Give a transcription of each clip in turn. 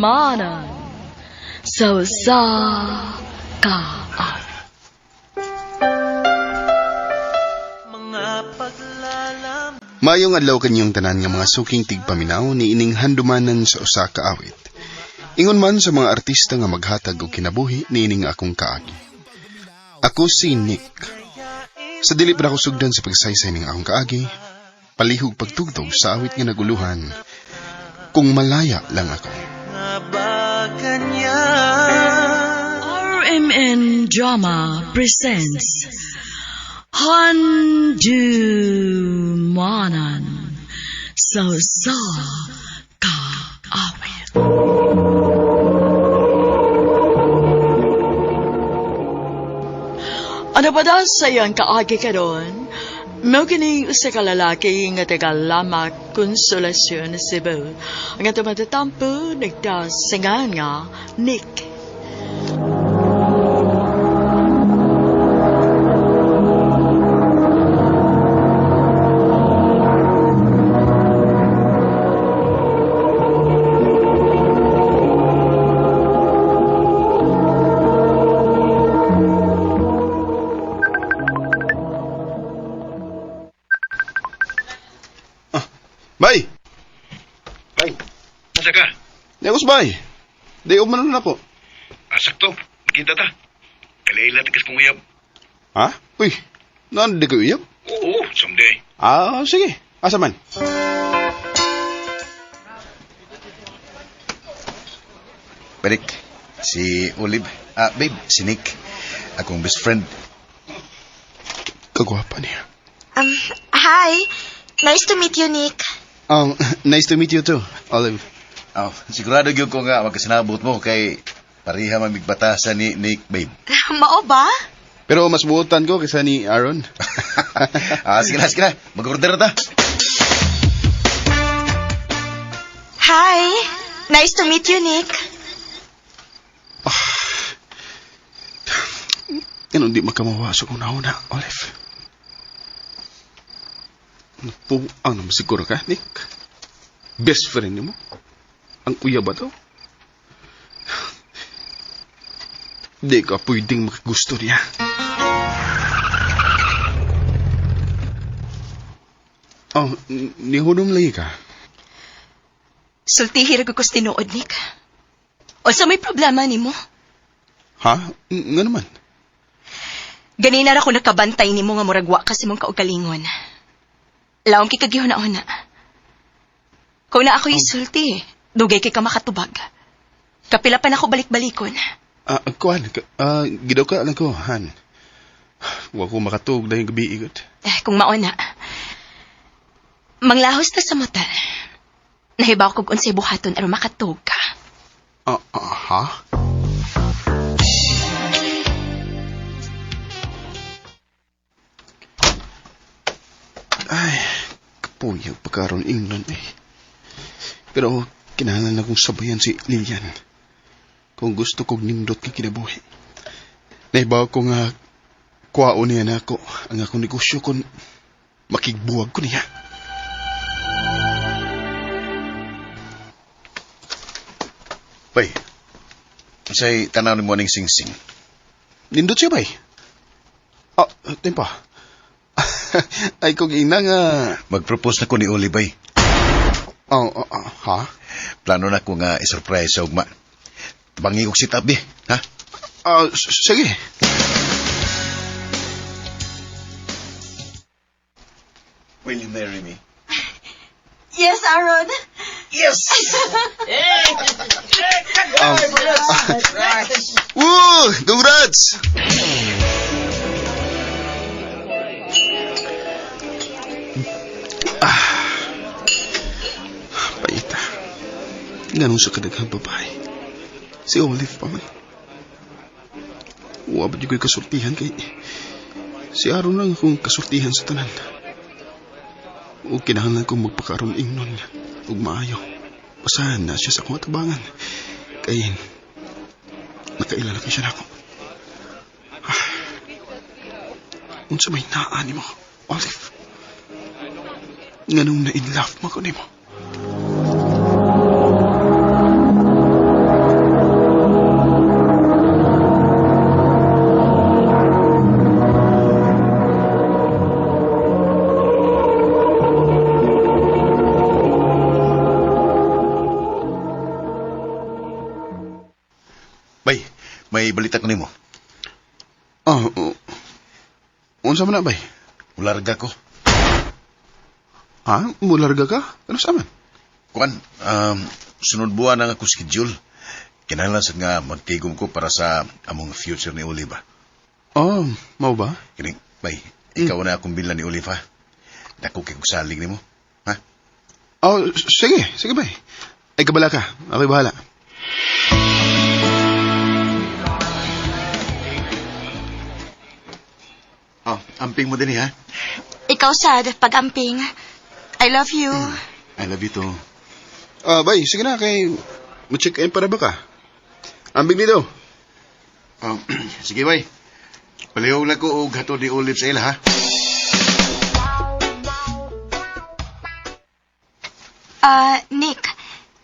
Handumanan sa usa ka awit. Maayong adlaw kanyong tanan nga mga suking tigpaminaw ni ining handumanan sa usa ka awit. Ingon man sa mga artista nga maghatag og kinabuhi niining akong kaagi. Ako si Nick. Sa dili pa nako sugdan sa pagsaysay ning akong kaagi, palihog pagtugtog sa awit nga naguluhan, Kung Malaya Lang Ako. RMN Drama presents Handumanan sa usa ka awit. Ano ba daw sa iyang kaagi karon? Mao kini usa ka lalaki nga taga Lamak, Consolacion, Cebu. Ang atong matatampo nagtasingan nga Nick. Bay! Bay, nasa ka? Negos bay! Di umanon ako. Sakto. Kita ta. Kalaila tikas kong uyab. Ha? Uy, naan di ko uyab? Oo, someday. Ah, sige. Asa man? Balik, si Olive. Ah, babe, si Nick. Akong best friend. Kagwapa niya. Hi. Nice to meet you, Nick. Nice to meet you too, Olive. Oh, sigurado gyud ko nga magkasinabot mo kay pareha man migbatasan ni Nick, babe. Mao ba? Pero mas buotan ko kaysa ni Aaron. Ah, sige na, sige na. Mag-order na ta. Hi. Nice to meet you, Nick. Ganun di makamawa sa kong nauna, Olive. Natuang naman siguro ka, Nick. Best friend niyo mo? Ang kuya ba to? Di ka pwedeng makagusto niya. Oh, nihunong lagi ka. Sultihi ra ko tinuod, Nick. O sa may problema nimo? Ha? Nga naman. Ganina ra ko nakabantay nimo nga murag wa kasi mong kaugalingon. Laom kay kagihuna-huna. Kung na ako isulti, dugay kay ka makatubag. Kapila pa na ako balik-balikon. Ah, kuan, gidaw ka lang ko, Han. Wa ko makatug dahil gabi igot. Eh, kung mauna. Manglahos ta sa motel. Nahibaw kog unsay buhaton aron makatug ka. Ha? Ay, kapuyag pa karon ingnon eh. Pero kinahanglan na kong sabayan si Lilian. Kung gusto kong nindot nga kinabuhi. Nahibaw ko nga kuwaon niya na ako ang akong negosyo kung makigbuwag ko niya. Bay, unsay tanaw ni mo ning sing-sing? Nindot siya, bay. Ah, tempa. Ay, kung ina nga... Mag-propose na ko ni Oli, bay. Oh, ha? Plano na ko nga i-surprise sa ugma. Tabangi kog sit up, di. Ha? Ah, sige. Will you marry me? Yes, Aaron. Yes! Woo! Congrats! Ah, paita. Ganun sa kadaghang babae. Si Olive pa man. Wa ba di ko'y kasultihan kay... Si Aaron lang akong kasultihan sa tanan. O kinahanglan kong magpakaroon ingnon ug maayo. Basahan na siya sa akong atabangan. Kay nakaila na kay siya nako. Ah. Unsa may naa nimo, Olive? Nganong na in love mo ko nimo? Bay, may balita ko nimo. Oh, oh. Unsa man na, bay? Mularga ko. Ha? Mularga ka? Ano sa man? Kuan, sunod buwan ang ako schedule. Kinahanglan sad nga magtigom ko para sa among future ni Olive. Ah. Oh, mao ba? Kining, bay, ikaw na akong bilan ni Olive, ha? Dako kay kog salig nimo. Ha? Oh, sige, sige bay. Ay, kabala ka. Ako'y bahala. Oh, amping mo din eh, ha? Ikaw sad, pag-amping. I love you. I love you too. Ah, bay, sige na kay mo-check in para ba ka? Ambing dito. Oh, sige, bay. Palihog lang ko og hatod ni Olive sa ila, ha? Ah, Nick,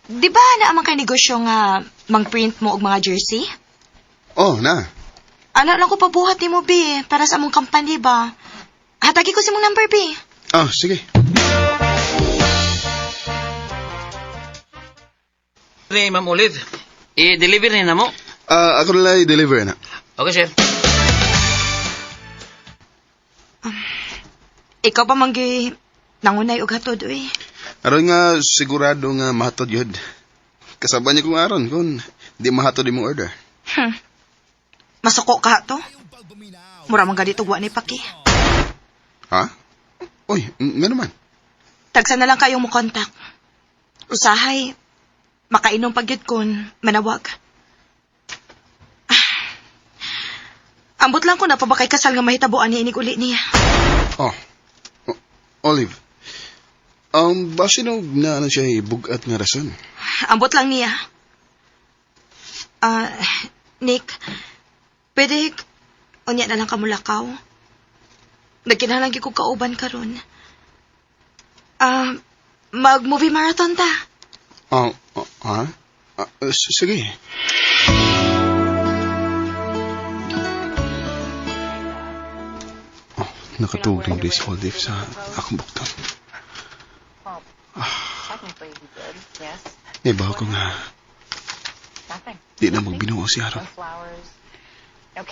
di ba naa man kay negosyo nga mang-print mo og mga jersey? Oh, na. Ano lang ko pabuhat nimo, bi, para sa among company ba? Hatagi ko sa imong number, bi. Ah, sige. Ni Ma'am Olive, i-deliver ni na mo. Ah, ako na lang i-deliver na. Okay, sir. Ikaw pa manggi nangunay og hatod, uy. Aron nga sigurado nga mahatod yun. Kasaba niya kung aron kung di mahatod imong order. Masuko ka to. Mura man ganito wa ni paki. Ha? Uy, nga naman. Tagsa na lang kayong mo kontak. Usahay, makainom pag yun kun manawag. Ah, ambot lang ko na pa ba kay kasal nga mahitabuan ni inig uli niya. Oh. Olive. Basin og na ano siya bugat nga rason. Ambot lang niya. Ah, Nick, pwede unya na lang kamulakaw. Nagkinahanglan gyud kog kauban karon. Ah, mag-movie marathon ta. Oh, oh, ha? Ah, sige. Oh, nakatuog rin si Olive sa akong bukton. Ah. Ibaw ko nga. Di na magbinuo si Aaron.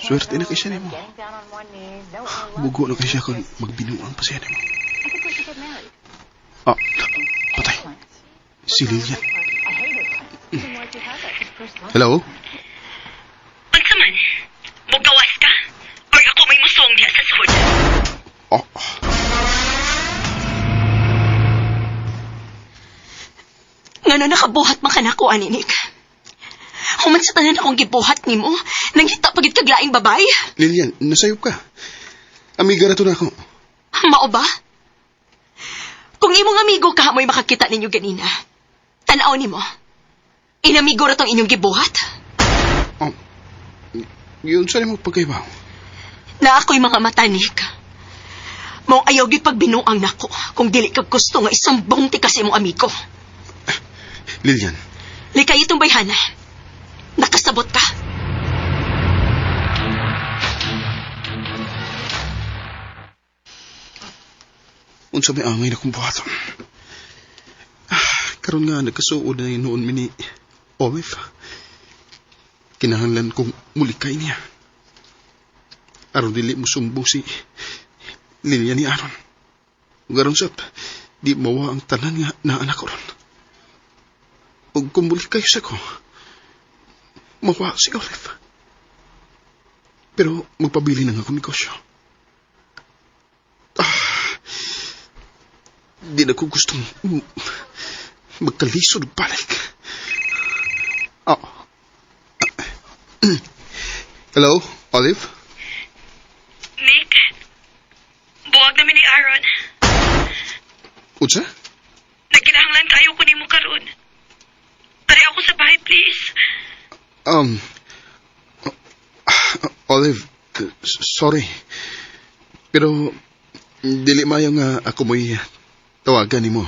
Swerte na kay siya nimo. Bugo na kay siya kung magbinuang pa siya nimo. Ah, patay. Si Lilian. Hello? Unsa man? Mugawas ka? Or ako may musong diha sa sud? Oh, Ngano nakabuhat man kanako ani Nick? Human sa tanan akong gibuhat nimo, nanghita pagid kag laing babay. Lilian, nasayop ka. Amiga na to na ako. Mao ba? Kung imong amigo ka mo'y makakita ninyo ganina. Tan-aw nimo. Inamigo ra tong inyong gibuhat. Oh, yun sa mo pagkaibaw. Na ako'y mga mata, Nick. Mao ayaw gyud pagbinuang nako kung dili ka gusto nga isumbong ti kasi imong amigo. Lilian, Likay itong bayhana. Nakasabot ka. Unsa may angay na kong buhaton. Ah, karon nga nagkasuod na noon mi ni Olive. Kinahanglan kong mulikay niya. Aron dili mo sumbo si Lilia ni Aaron. Ug aron sab, di mawa ang tanan nga naanak ko ron. Ug kung mulikay sa ko, mawa si Olive. Pero magpabili na nga akong negosyo. Ah, di na ko gustong magkalisod og balik. Oh. Hello, Olive? Nick, buwag namin ni Aaron. Unsa? Nagkinahanglan kayo ko nimo karon. Tari ako sa bahay, please. Olive, sorry. Pero, dili mayo nga ako mo'y tawagan nimo.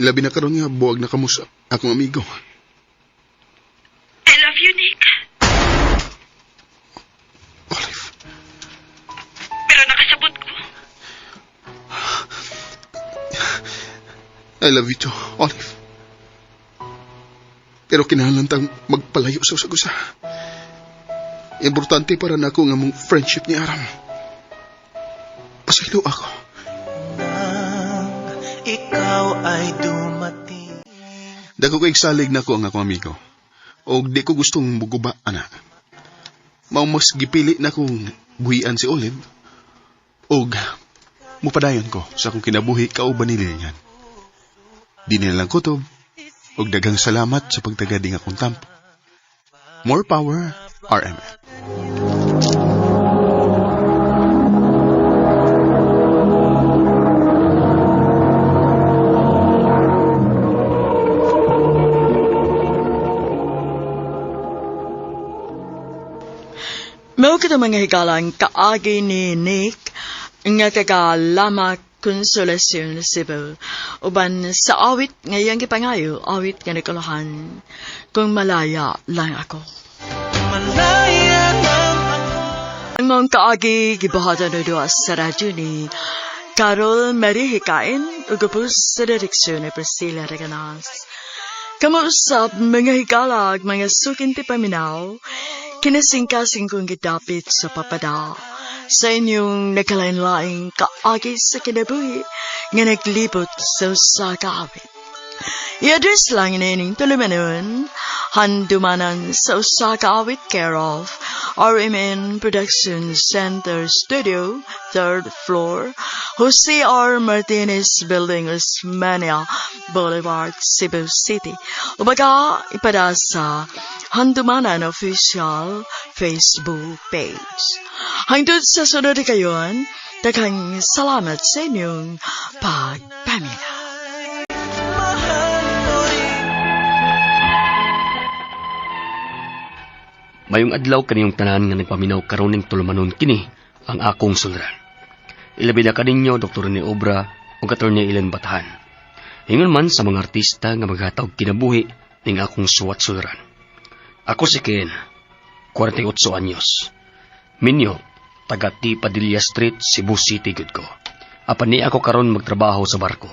Ilabi na karon nga buwag na kamo sa akong amigo. I love you, Nick. Olive, Pero nakasabot ko. I love you too, Olive. Pero kinahanglan tang magpalayo sa usag-usa. Importante para nako nga mong friendship ni Aram. Pasaylo ako. Ikaw ay dumating. Dako kay salig nako ang akong amigo. Og di ko gustong muguba ana. Mao mas gipili na kong buhian si Olive. Og mupadayon ko sa akong kinabuhi kauban ni Lilian. Di nila lang kutob. Og daghang salamat sa pagtagad ng akong tampo. More power, RMN. Mao kita mga higalang kaagi ni Nick nga taga Lama Consolacion Cebu. Uban sa awit nga iyang gipangayo, awit nga nakuluhan, kung malaya lang ako. Malaya lang ako. Ang mga kaagi gibuhatan na doa sa radyo ni Carol Marie Hikain ug gupos sa direksyon ni Priscilla Reganas. Kamuusap mga higalag, mga sukinti paminaw, kinasingkasing kong gidapit sa papada sa inyong nagkalain-laing kaagi sa kinabuhi nga naglibot sa usa ka awit. I-address lang ining tulumanon, handumanan sa usa ka awit care of RMN Production Center Studio, third floor, Jose R. Martinez Building, Osmania Boulevard, Cebu City. Ubaga, ipada sa Handumanan Official Facebook page. Hangtod sa sunod kayon, daghang salamat sa inyong pagpamina. Mahal mo rin. Mayong adlaw kaniyong tanan nga nagpaminaw karon ning tulumanon kini ang akong sulran. Ilabi na kaninyo Dr. Rene Obra ug Attorney Ilan Batahan. Ingon man sa mga artista nga maghatag kinabuhi ning akong suwat sulran. Ako si Ken, 48 anyos. Minyo, taga T. Padilla Street, Cebu City gud ko. Apan ni ako karon magtrabaho sa barko.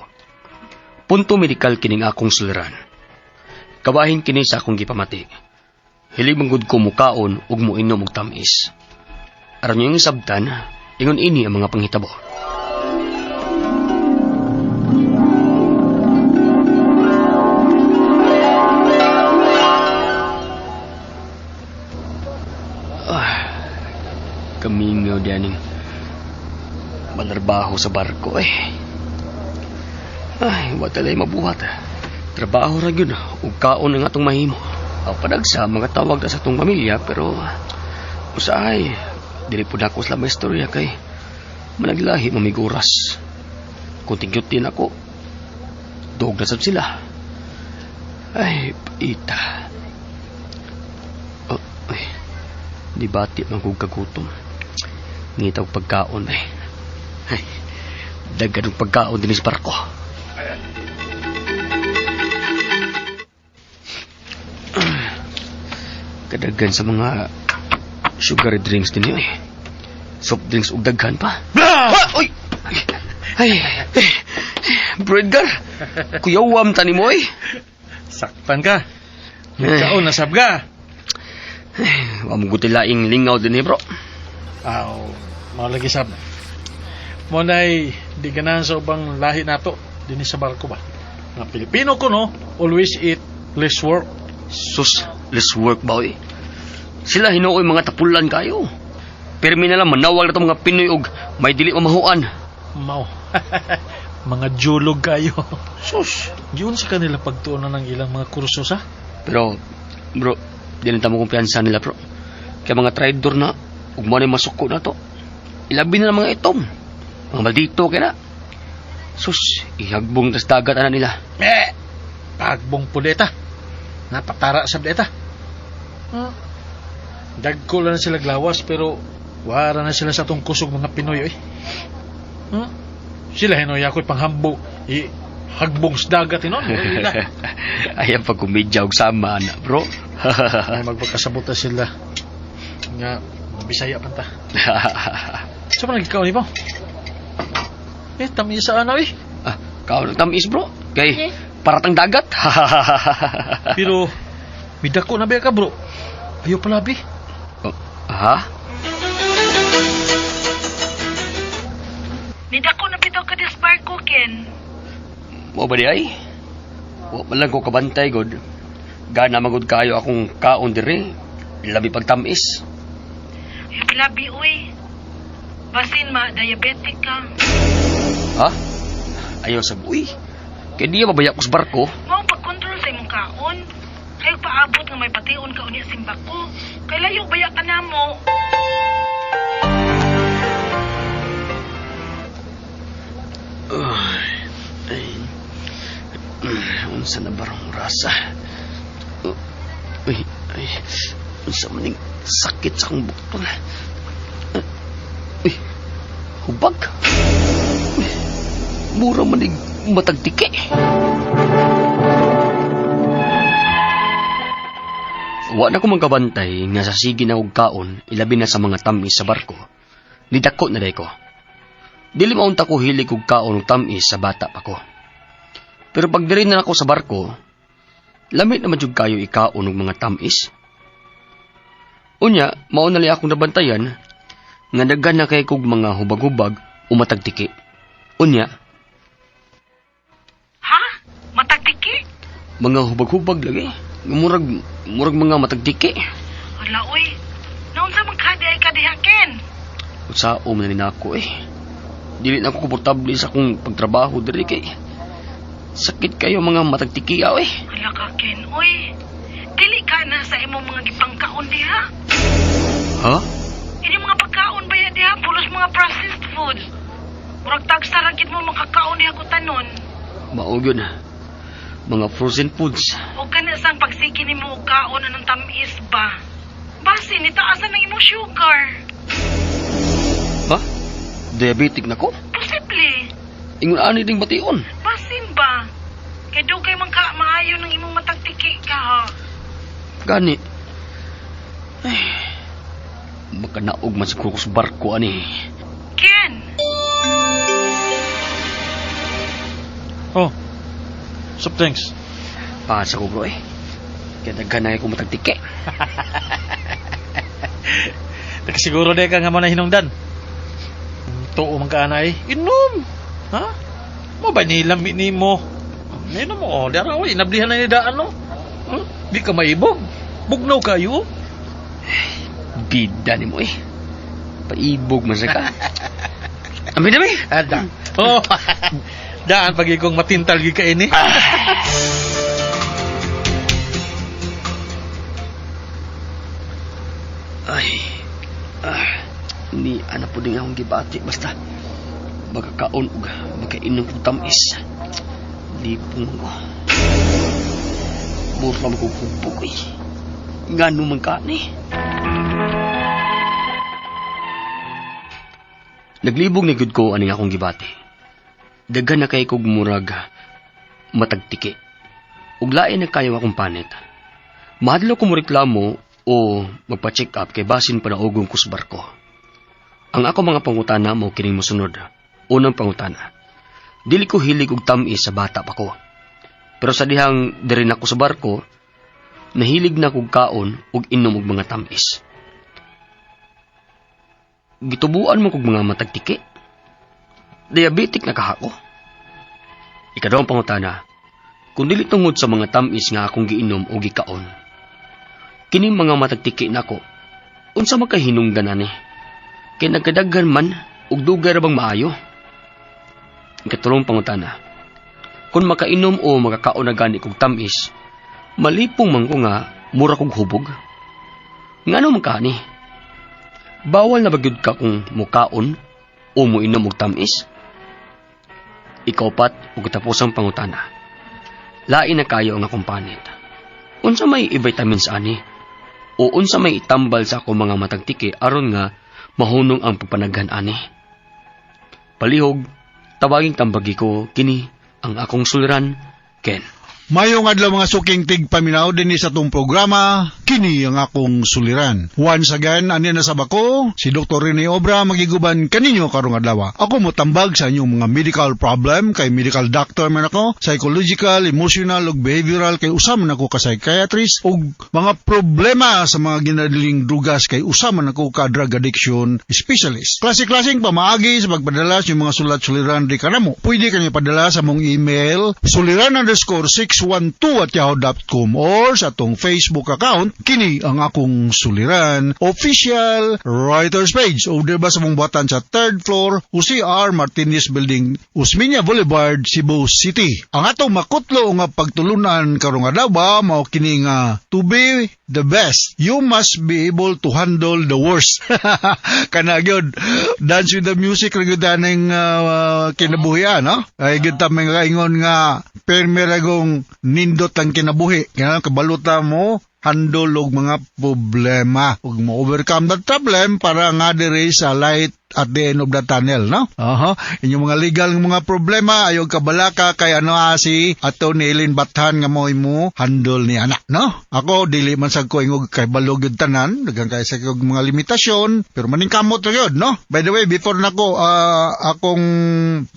Punto medikal kining akong sulran. Kabahin kini sa akong gipamati. Hilig man gud ko mukaon ug muinom og tamis. Aron yung sabtan, ingon ini ang mga panghitabo. Ah, kamingaw dianing manarbaho sa barko eh. Ay, watalay mabuhat. Trabaho ra gyud ug kaon ang atong mahimo. Aw padagsa mga tawag na sa atong pamilya pero usahay dili pud ako sila maistorya kay managlahi mamiguras. Kung tigyutin ako, duog na sab sila. Ay, paita. Oh, ay, di bati man kog kagutom. Ngita og pagkaon ay. Ay, daghan og pagkaon dinhi sa barko. Kadaghan sa mga sugary drinks din eh. Soft drinks ug daghan pa. Ah! Uy! Ay, ay, Bro Edgar, kuyawam tani mo eh. Saktan ka. Nagkaon na sab ka. Wa mo guti laing lingaw din eh, bro. Aw, mao lagi sab. Mo nay di ganahan sa ubang lahi nato dinhi sa barko ba. Nga Pilipino ko no, always eat less work. Sus, less work ba eh. Sila hinuoy mga tapulan kayo. Pirmi na lang manawag na itong mga Pinoy og may dili mamahuan. Mao. Mga julog kayo. Sus. Yun sa kanila pagtuon na ng ilang mga kurso sa. Pero, bro, di na tamo kumpiyansa nila, bro. Kaya mga traidor na, ug mo na masuko na to. Ilabi na lang mga itom. Mga maldito kaya na. Sus, ihagbong tas dagat ana nila. Eh, pagbong puleta. Napatara sa deta. Hmm. Dagko lang na sila glawas pero wara na sila sa atong kusog mga Pinoy oy. Hmm. Sila hinoy ako'y panghambo. I hagbong sa dagat inon. Ayan pag kumedya og sama na, bro. Ay magpagkasabot na sila. Nga mga Bisaya pa ta. Sa man nagkaon ni mo? Eh, tamis sa ano eh. Ah, kaon tamis, bro. Kay paratang dagat. Pero midako na ba ka, bro? Ayo pala bi. Oh, Ha? Nidako na bitaw ka disbarko, Ken. Mo ba di ay? Wa man lang ko kabantay god. Gana magud kayo akong kaon diri. Labi pagtamis. Labi, uy. Basin ma, diabetic ka. Ha? Ayaw sa uy. Kay di mabaya ko sa barko. Mao pag-control sa imong kaon. Kayo paabot nga may bation ka unya simbako. Kay layo baya ka namo. Ay, ay, unsa na barang rasa? Uy, ay, unsa man ning sakit sa akong bukton. Uy, hubag. Uy, mura man ning matagtiki. Wa na ko magkabantay nga sa sige na og kaon, ilabi na sa mga tamis sa barko. Nidako na day ko. Dili maunta ko hilig og kaon og tamis sa bata pa ko. Pero pag diri na ako sa barko, lamit naman jud kayo ikaon og mga tamis. Unya, mao na li akong nabantayan nga daghan na kay kog mga hubag-hubag o matagtiki. Unya, Ha? Matagtiki? mga hubag-hubag lagi. Murag murag mga matagtiki. Hala, uy. Naunsa man ka di ay ka diha, Ken? Unsao man ni nako eh. Dili na ako komportable sa akong pagtrabaho diri kay sakit kayo mga matagtiki aw eh. Hala ka, Ken, uy. Dili ka na sa imong mga gipangkaon diha. Ha? Inyong mga pagkaon ba yan diha? Pulos mga processed foods. Murag tagsa ra gid mo makakaon diha kutanon. Mao gyud. Mga frozen foods. O kana sang pagsige nimo og kaon anong tamis ba? Basi nitaasan ang imong sugar. Ha? Diabetic na ko? Posible. Ingon ani ding bation. Basin ba? Kay dugay man ka maayo ng imong matagtiki ka ha. Gani. Ay, makanaog man siguro ko sa barko ani. Ken, Oh, soft drinks. Pasa ko bro eh. Kaya daghan na ko matagtiki. Nakasiguro di ka nga mo na hinungdan. Tuo man ka na eh. Inom! Ha? Mo ba nilam ni mo? Inom mo, oh. Dara, oy, inablihan na ni daan, no? Hmm? Di ka maibog. Bugnaw kayo. Bida ni mo eh. Paibog man sa ka. Ami dami. Ada. Oh. Daan pag ikong matintal gi ka ini. Ay. Ah, ni ana po din akong gibati basta magkakaon og makainom og tamis. Lipong ko. Mura man kog hubog eh. Ngano man ka ni? Naglibog ni gud ko aning akong gibati. Daghan na kay kog murag matagtiki. Ug lain na kayo akong panit. Mahadlok ko mo reklamo o magpa-check up kay basin panaugong ko sa barko. Ang ako mga pangutana mo kining mosunod. Unang pangutana. Dili ko hilig og tamis sa bata pa ko. Pero sa dihang diri na ko sa barko, nahilig na kog kaon ug inom og mga tamis. Gitubuan mo kog mga matagtiki. Diabetic na kahako. Ikaduhang pangutana, kung dili tungod sa mga tamis nga akong giinom o gikaon, kining mga matagtiki nako, unsa makahinungdan ani? Kay nagkadaghan man ug dugay ra bang maayo? Ikatulong pangutana, kung makainom o makakaon na gani kog tamis, malipong man ko nga mura kog hubog. Ngano man kani? Bawal na ba gyud ka kung mukaon o muinom og tamis? Ikaupat ug katapusang pangutana. Lain na kayo ang akong panit. Unsa may i-vitamins ani? O unsa may itambal sa akong mga matagtiki aron nga mahunong ang pagpanaghan ani? Palihog, tawaging tambagi ko kini ang akong suliran, Ken. Mayong adlaw mga suking tigpaminaw dinhi sa atong programa Kini ang akong suliran. Once again, ani na sab ako, si Dr. Rene Obra, magiguban kaninyo karong adlaw. Ako motambag sa inyong mga medical problem kay medical doctor man ako, psychological, emotional ug behavioral kay usa man ako ka psychiatrist, ug mga problema sa mga ginadiling drugas kay usa man ako ka drug addiction specialist. Klase-klaseng pamaagi sa pagpadala sa inyong mga sulat suliran di kanamo. Pwede kanyo padala sa mong email suliran_612@yahoo.com or sa atong Facebook account, Kini ang akong suliran official writers page, o diba sa mong buhatan sa third floor, UCR Martinez Building, Osmeña Boulevard, Cebu City. Ang atong makutlo nga pagtulunan karong adlaw mao kini nga "To be the best, you must be able to handle the worst." Kana gyud, dance with the music ra gyud aning kinabuhian, no? Ay gyud ta may ingon nga permi ra gong nindot ang kinabuhi. Kaya kabaluta mo handle og mga problema ug mo overcome that problem para nga diri sa light at the end of the tunnel, no? Aha. Inyong mga legal nga mga problema, ayaw kabalaka kay ano si Atty. Ellen Bathan nga mo mo handle ni ana, no? Ako dili man sad ko ingog kay balog yun tanan, daghan kay sa kog mga limitasyon, pero maningkamot ra gyud, no? By the way, before nako akong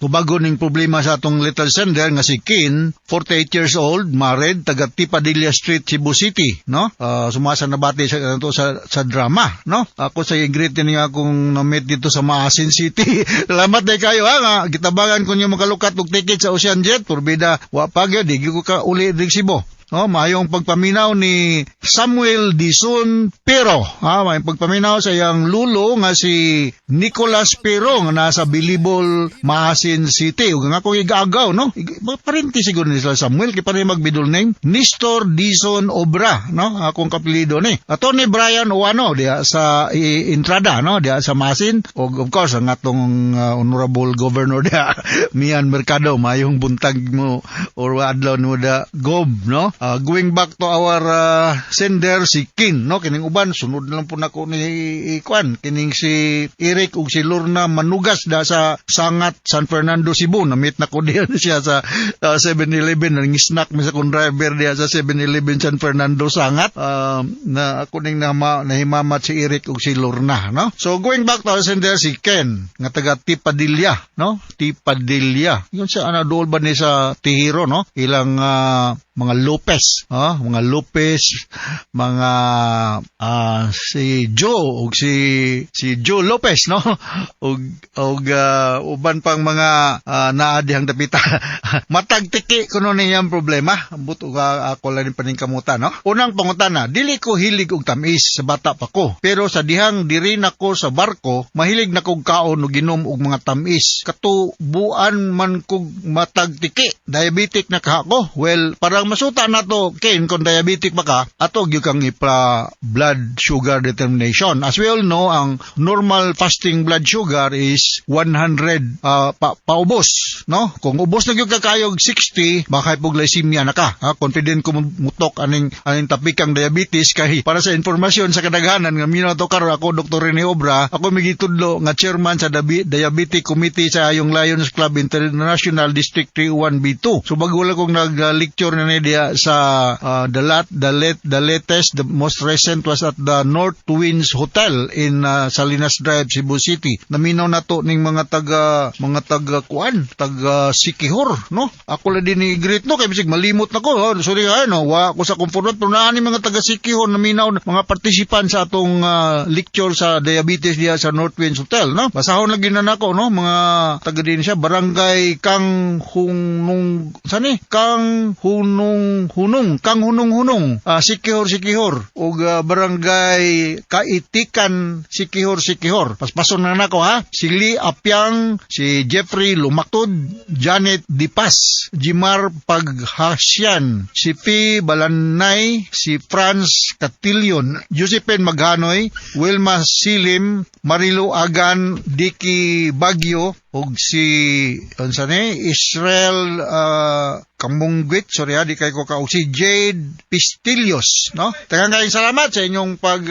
tubagon ning problema sa atong little sender nga si Kin, 48 years old, married, taga Tipadilla Street, Cebu City, no? Sumasa nabati sa to sa drama, no? Ako sa i-greet ni akong na-meet dito sa Maasin City. Salamat day kayo ha nga gitabangan ko niyo makalukat og ticket sa Ocean Jet porbida wa pa gyud di ko ka uli diri Cebu. Oh, mayong pagpaminaw ni Samuel Dison Pero. Ha, mayong pagpaminaw sa iyang lulo nga si Nicolas Pero nga nasa Bilibol, Maasin City. Ug ang akong igagaw, no? Parente siguro ni sila Samuel kay pareho mag middle name. Nestor Dison Obra, no? Akong kapelido ni. Attorney Brian Oano diha sa Entrada, no? Diha sa Maasin. Ug of course ang atong honorable governor diha, Mian Mercado, mayong buntag mo or adlaw mo da gob, no? Going back to our sender si Kin, no? Kining uban sunod na lang po nako ni Kwan, kining si Eric ug si Lorna Manugas da sa Sangat, San Fernando, Cebu. Na-meet na ko diyan siya sa 7-Eleven, nang snack mi sa akong driver diya sa 7-Eleven San Fernando Sangat. Na ako ning nahimamat si Eric ug si Lorna, no? So going back to our sender si Ken nga taga Tipadilla, no? Tipadilla. Yun sa ano dool ba ni sa Tihiro, no? Ilang mga Lopez, ha? Mga Lopez, mga si Joe ug si si Joe Lopez, no? Ug uban pang mga naa dihang dapita. Matag tiki kuno niyang problema. Ambot og ako lang ni paningkamutan, no? Unang pangutana, dili ko hilig og tamis sa bata pa ko. Pero sa dihang diri nako sa barko, mahilig na kog kaon og ginom og mga tamis. Katubuan man kog matag tiki. Diabetic na ka ako? Well, parang masuta na to, Ken, kung diabetic ba ka, ato gyud kang ipa blood sugar determination. As we all know, ang normal fasting blood sugar is 100 paubos, no? Kung ubos na gyud ka kayog 60, baka hypoglycemia na ka. Ha? Confident ko mutok aning tapikang diabetes kay para sa informasyon sa kadaghanan nga minaw to karon, ako Dr. Rene Obra, ako migitudlo nga chairman sa Diabetic Committee sa Ayong Lions Club International District 31B2. So bago lang kong nag-lecture na ni diya sa the lat the late the latest, the most recent was at the North Twins Hotel in Salinas Drive, Cebu City. Naminaw na to ning mga taga kuan, taga Sikihor, no? Ako lang din ni greet, no, kay bisig malimot na ko. Oh, sorry kayo, no, wa ko sa comfort pero naa ni mga taga Sikihor naminaw, mga participant sa atong lecture sa diabetes diya sa North Winds Hotel, no? Basahon lagi na nako, no, mga taga din siya barangay Kang Hunong sani Kang Hunong Hunong, Kang Hunong Hunong, Sikihor, Sikihor ug barangay Kaitikan, Sikihor, Sikihor. Paspason na nako ha. Si Lee Apyang, si Jeffrey Lumaktod, Janet Dipas, Jimar Paghasyan, si P. Balanay, si Franz Catilion, Josephine Maghanoy, Wilma Silim, Marilo Agan, Dicky Bagyo, Ug si unsa ni Israel Kamunggit, sorry ha, di kay ko ka, ug si Jade Pistillos, no? Daghang kayong salamat sa inyong pag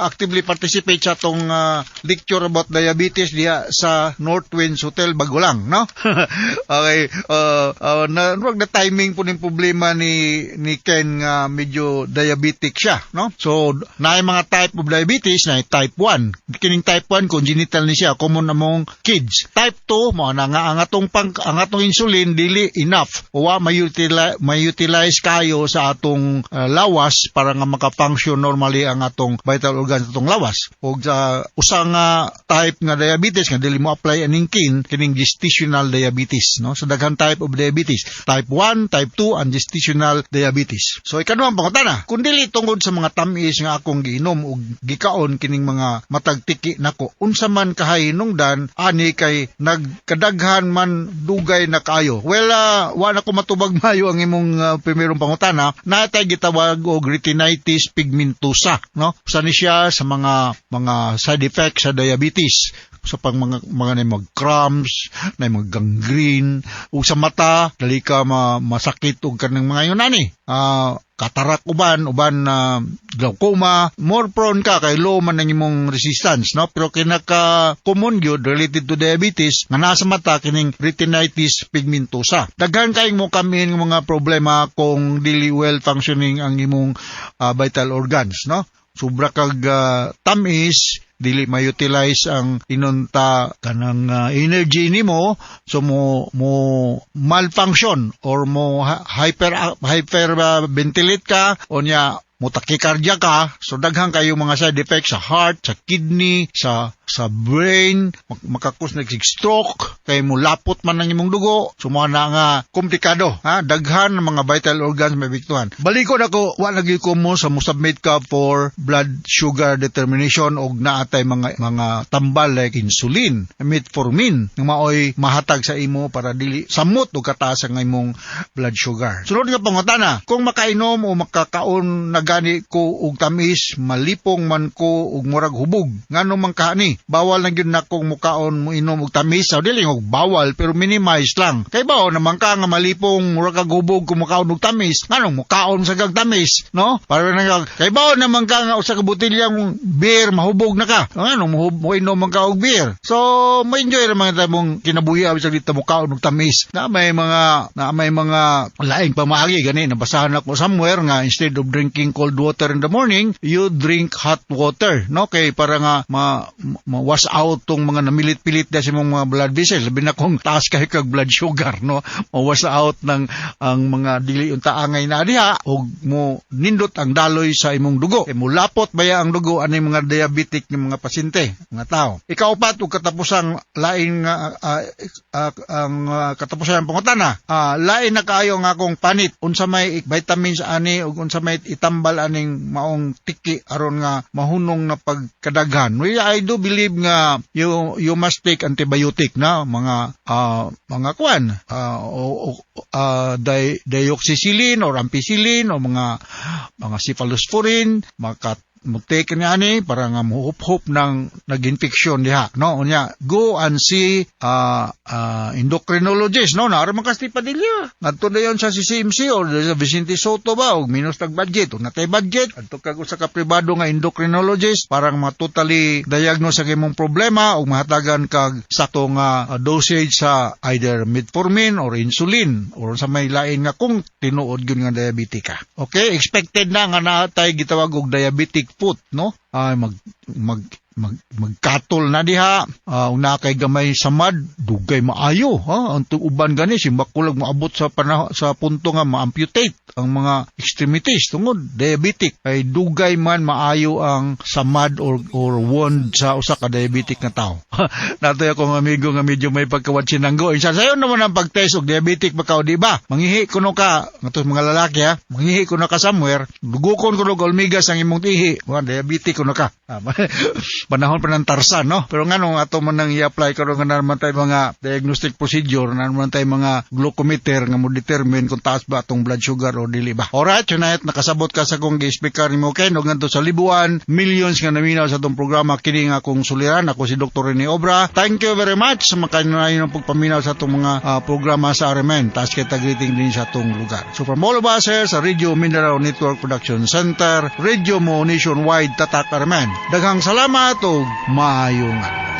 actively participate sa atong lecture about diabetes diha sa Northwinds Hotel Bagulang, no? Okay, na wag na timing po ning problema ni Ken nga medyo diabetic siya, no? So, naay mga type of diabetes, na type 1. Kining type 1 congenital ni siya, common among kids. Type 2 mo na nga ang atong insulin dili enough. Wa may-utilize kayo sa atong lawas para nga maka-function normally ang atong vital organs sa atong lawas. Og sa usa nga type nga diabetes nga dili mo apply aning kining gestational diabetes, no? So daghan type of diabetes, type 1, type 2 and gestational diabetes. So ikaduhang pangutana, kung dili tungod sa mga tamis nga akong giinom ug gikaon kining mga matag tiki nako, unsa man kahahinungdan ani kay nagkadaghan man dugay na kaayo? Well, wa na ko matubag mayo ang imong primerong pangutana. Natay gitawag og retinitis pigmentosa, no? Usa ni siya sa mga side effects sa diabetes, sa pang mga na mag cramps, na mag gangrene, ug sa mata dali ka masakit og kanang mga yun ani. Katarak uban uban glaucoma, more prone ka kay low man ang imong resistance, no? Pero kinaka common gyud related to diabetes nga nasa mata kining retinitis pigmentosa. Daghan kayong mo kami ng mga problema kung dili well functioning ang imong vital organs, no? Sobra kag tamis, dili ma-utilize ang inunta kanang energy nimo, so mo malfunction or mo hyper hyper ventilate ka o nya mo tachycardia ka. So daghan kayo mga side effects sa heart, sa kidney, sa brain, maka-cause nag stroke kay mo lapot man ang imong dugo. So mo na nga komplikado ha, daghan ng mga vital organs may epektuhan. Balikon ako, wa lagi ko mo sa mo submit ka for blood sugar determination og naatay mga tambal like insulin, metformin nga maoy mahatag sa imo para dili samot og kataas ang imong blood sugar. Sunod nga pangutana, kung makainom o makakaon na gani ko og tamis, malipong man ko og murag hubog. Ngano man kaani? Bawal na gyud nakong mukaon, mo inom og tamis? Sa dili og bawal, pero minimize lang. Kay bao naman ka nga malipong murag kag hubog kung mukaon og tamis, nganong mukaon sa kag tamis, no? Para na kay bao naman ka nga usa ka botelyang beer mahubog na ka. Nganong mo inom man ka og beer? So ma-enjoy ra man ta mong kinabuhi bisag dito mukaon og tamis. Na may mga laing pamaagi gani nabasahan ako somewhere nga instead of drinking cold water in the morning, you drink hot water, no? Kay para nga ma wash out tong mga namilit-pilit na sa imong mga blood vessels. Labi na kung taas kay kag blood sugar, no? Ma-wash out ng ang mga dili unta angay na diha og mo nindot ang daloy sa imong dugo. Kay mulapot baya ang dugo ani mga diabetic ng mga pasyente, mga tao. Ikaupat ug katapusang lain nga ang katapusan ng pangutana, lain na kaayo nga akong panit, unsa may vitamins ani ug unsa may itambal aning maong tiki aron nga mahunong na pagkadaghan? Well, I do believe nga you must take antibiotic na mga kwan o dioxycillin or ampicillin o mga cephalosporin, maka mo-take niya ani para nga muhup-hup ng nag-infection diha, no? Unya go and see endocrinologist, no? Naara man ka Padilla, ngadto dayon sa CCMC or sa Vicente Soto ba, og minus tag budget og natay budget, adto kag usa ka pribado nga endocrinologist para ma totally diagnose ang imong problema ug mahatagan kag sakto nga dosage sa either metformin or insulin or sa may lain nga kung tinuod gyud nga diabetic ka. Okay, expected na nga naatay gitawag og diabetic foot, no? Ay mag mag mag magkatol na diha, una kay gamay samad, dugay maayo ha. Ang uban gani si makulag moabot sa panahon, sa punto nga ma-amputate ang mga extremities tungod diabetic, kay dugay man maayo ang samad or wound sa usa ka diabetic nga tao. Natoy akong amigo nga medyo may pagkawatsinanggo. Insa sayo naman ang pagtest og diabetic ba ka o di ba? Mangihi kuno ka ngadto mga lalaki ha, mangihi kuno ka somewhere, dugukon kuno og olmigas ang imong ihi, wa diabetic kuno ka. Panahon pa ng Tarzan, no? Pero nganong ato man nang i-apply karon nga naman tayo mga diagnostic procedure, na naman tayo mga glucometer nga mo determine kung taas ba atong blood sugar o dili ba. Alright, tonight nakasabot ka sa akong gi-speaker nimo, Ken, ug ngadto sa Libuan, millions nga naminaw sa atong programa kini nga akong suliran. Ako si Dr. Rene Obra. Thank you very much sa makanayon ng pagpaminaw sa atong mga programa sa RMN. Taas kita greeting din sa atong lugar. So from all of us here sa Radio Mindanao Network Production Center, Radio Mo Nationwide, Tatak RMN. Daghang salamat ug maayong adlaw.